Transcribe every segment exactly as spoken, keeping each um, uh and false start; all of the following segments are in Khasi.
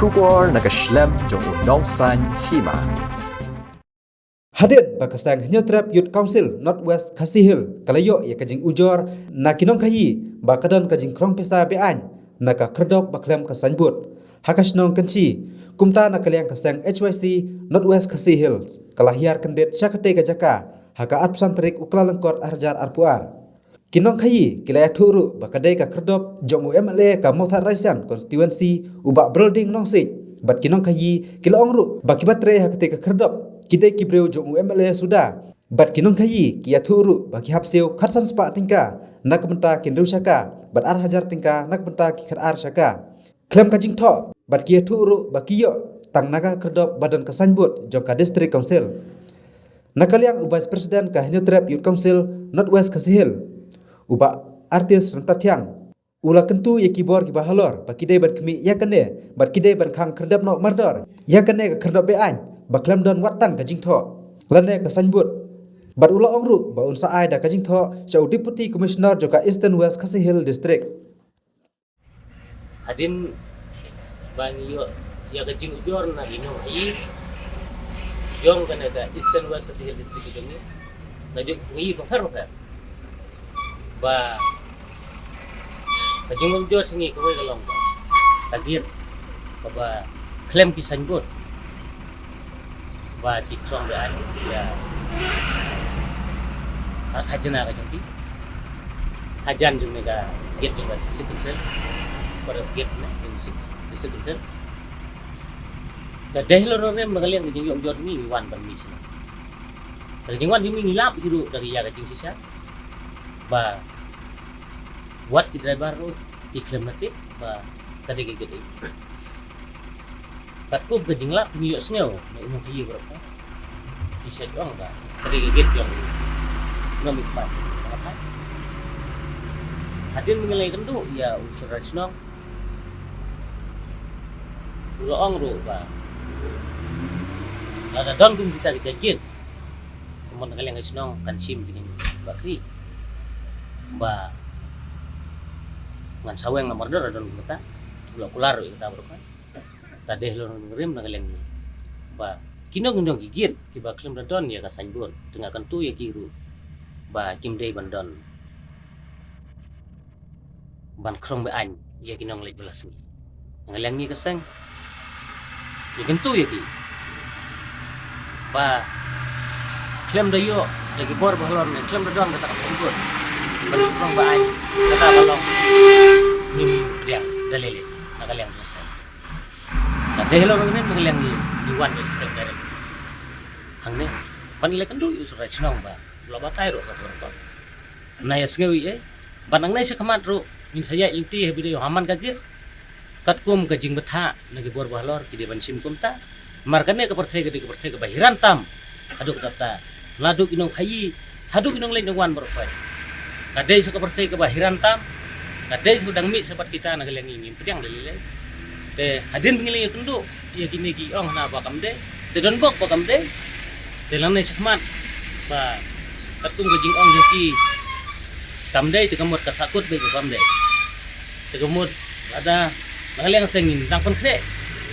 Khubor na ka shlem jong u nongsan hima. Hadien ba ka seng Hynñiewtrep Youth Council North West Khasi Hills ka la ïoh ïa ka jingujor na ki nongkhaïi ba ka don ka jingkhrong pisa be-aiñ na ka khyrdop ba khlem ka signboard ha ka shnong Kynshi. Kumta na ka liang ka seng H Y C North West Khasi Hills ka la hiar kyndit sha katei ka jaka ha ka arphew san tarik u Kyllalyngkot ar hajar arphew ar. Ki nongkhaïi ki la ïathuh ruh ba ka dei ka khyrdop jong u M L A ka Mawthadraishan constituency u Bah Berding Nongsiej. Bad ki nongkhaïi ki la ong ruh ba kiba trei ha katei ka khyrdop ki dei ki briew jong u M L A suda. Bad ki nongkhaïi ki ïathuh ruh ba ki hap siew khatsan spah tyngka na ka bynta ki hynriew shaka bad ar hajar tyngka na ka bynta ki khatar shaka. Khlem ka jingthoh bad ki ïathuh ruh ba ki ïoh tang na ka khyrdop ba don ka signboard jong ka District Council. Na ka liang u Vice President ka Hynñiewtrep Youth Council North West Khasi Hills, u Bah Artis Ryntathiang, u la kyntu ïa ki bor kiba halor ba ki dei ban khmih ïa kane bad ki dei ban khang khyrdep noh mardor ïa kane ka khyrdop be-aiñ ba khlem don wat tang ka jingthoh lane ka signboard. Bad u la ong ruh ba un sa ai da ka jingthoh sha u Deputy Commissioner jong ka Eastern West Khasi Hills District. Hadien ba ngi ïoh ïa ka jingujor na ki nongkhaïi jong kane ka Eastern West Khasi Hills District jong ngi, naduh ki nongkhaïi bapher bapher, ba ka jingujor sha ngi kawei ka long ba ka gate kaba khlem ki signboard ba ki khrong be-aiñ ïa ka khajna ka jong ki. Hajan jong ne ka gate jong ka District Council, Forest Gate ne jong District Council. Ka dei halor nongrim na ka liang ka jingïoh ujor ngi, ngi wan ban mih sha. Ka jingwan jong ngi, ngi lap hi ruh da ka ïa ka jingshisha ba wat ki driver ruh ki khlem na tip ba ka dei ka gate. Katkum ka jinglap ngi ïohsngew na u nongkhaïi baroh ka. Ki sa ong ba ka dei ka gate jong u nongmihkhmat. Hadien ba ngi la ïakynduh ïa u Suraj Shnong, u la ong ruh ba lada don kum kita ki jait gate, kumno na ka liang ka shnong kan shim ki jingbakri ba ngan sa weng na mardor lada don kum kita. U la kular ruh ïa kata baroh ka. Ta dei halor nongrim na ka liang ngi ba kino kino ki gate kiba khlem da don ïa ka signboard, te nga kyntu ïa ki ruh ba kim dei ban don ban khrong be-aiñ ïa ki nongleit ba la sngi. Na ka liang ngi ka seng ngi kyntu ïa ki ba khlem da ïoh da ki bor ba halor ne khlem da don kata ka signboard ban shu khrong be-aiñ, kata ka long ngim pdiang da lei lei na ka liang ka seng. Ka dei halor ngi, na ka liang ngi, ngi wan respect direct hangne. Ban ïa la kynduh ïa u Suraj Shnong ba la batai ruh ka por ko. Na ïa sngew ïa, ban nangne sha khmat ruh ngin sa ïaid lynti ha video ha man ka gate. Katkum ka jingbthah na ki bor ba halor ki dei ban shim kumta. Namar kane ka pyrthei ka dei ka pyrthei kaba hiran tam haduh katta. Naduh ki nongkhaïi haduh ki nongleit nongwan baroh pat. Ka dei sa ka pyrthei kaba hiran tam, ka dei sa ka dang mih sa bad kita, na ka liang ngi ngim pdiang da lei lei. Te hadien ba ngi la ïakynduh ïa kine ki ong hana ba kam dei, te don bok ba kam dei. Te nangne sha khmat ba katkum ka jingong jong ki kam dei, te ka mut ka sahkut beit ba kam dei. Te ka mut lada na ka liang seng ngin dang pynkhreh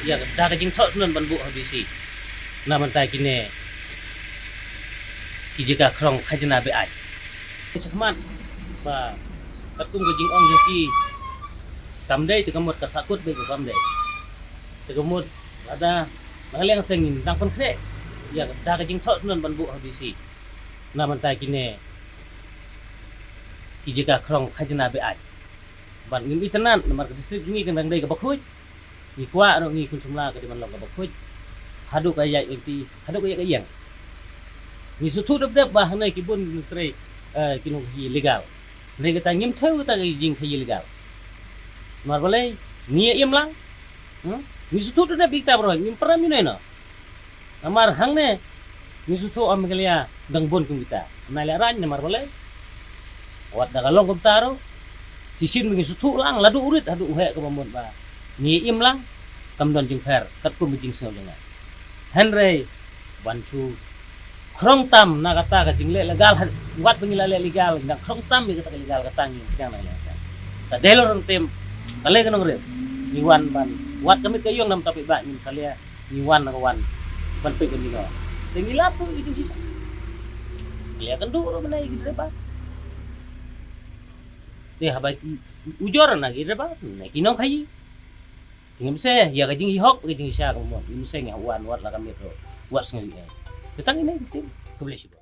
ïa ka da ka jingthoh shnong ban buh ha B C na bynta kine ki jaka khrong khajna be-aiñ. Sha khmat ba katkum ka jingong jong ki kam dei, te ka mut ka sahkut beit ba kam dei. Te ka mut lada na ka liang seng ngin dang pynkhreh ïa ka da ka jingthoh shnong ban buh ha B C na bynta kine ki jaka khrong khajna be-aiñ. Ban ngim itynnad namar ka district jong ngi kan dang dei kaba khuid. Ngi kwah ruh ngi khun samla ka dei ban long kaba khuid haduh ka ïaid lynti haduh ka ïaid ka ïeng. Ngi sngewthuh dep dep ba hangne ki bun ki nongtrei, eh, ki nongkhaïi illegal. Hynrei kata ngim thew kata ka jingkhaïi illegal. Namar balei? Ngi ïa im lang. Hmm? Ngi sngewthuh dep dep ïa kita baroh, ngim pyrshah ïa ino ino. Namar hangne ngi sngewthuh ha Meghalaya dang bun kum kita. Nai lehrain namar balei? Wat da ka long kumta ruh, shisien ba ngi sngewthuh lang, la duh u rit haduh u heh kaba mut ba ngi im lang, kam don jingpher katkum ka jingsngew jong nga. Hynrei ban shu khrong tam na kata ka jingleh legal, wat ba ngi la leh legal, dang khrong tam ïa kata ka legal, kata ngi pdiang na ka liang seng. Ka dei halor nongrim, ka lei ka nongrim. Ngi wan ban wat ka miet ka ïong namar ta phi ba ngim salia. Ngi wan na ka wan ban peit ban ïoh. Te ngi lap tu i jingshisha. Ngi lap kan du ro mana i ki driver. Te haba ki ujor na ki driver na ki nongkhaïi. Te ngim seh ïa ka jingïoh ka jingshisha ka mon. Ngim seh ngi wan wat la ka miet ro. Wat sngew ïa. Te tang ine te. Khublei shibun.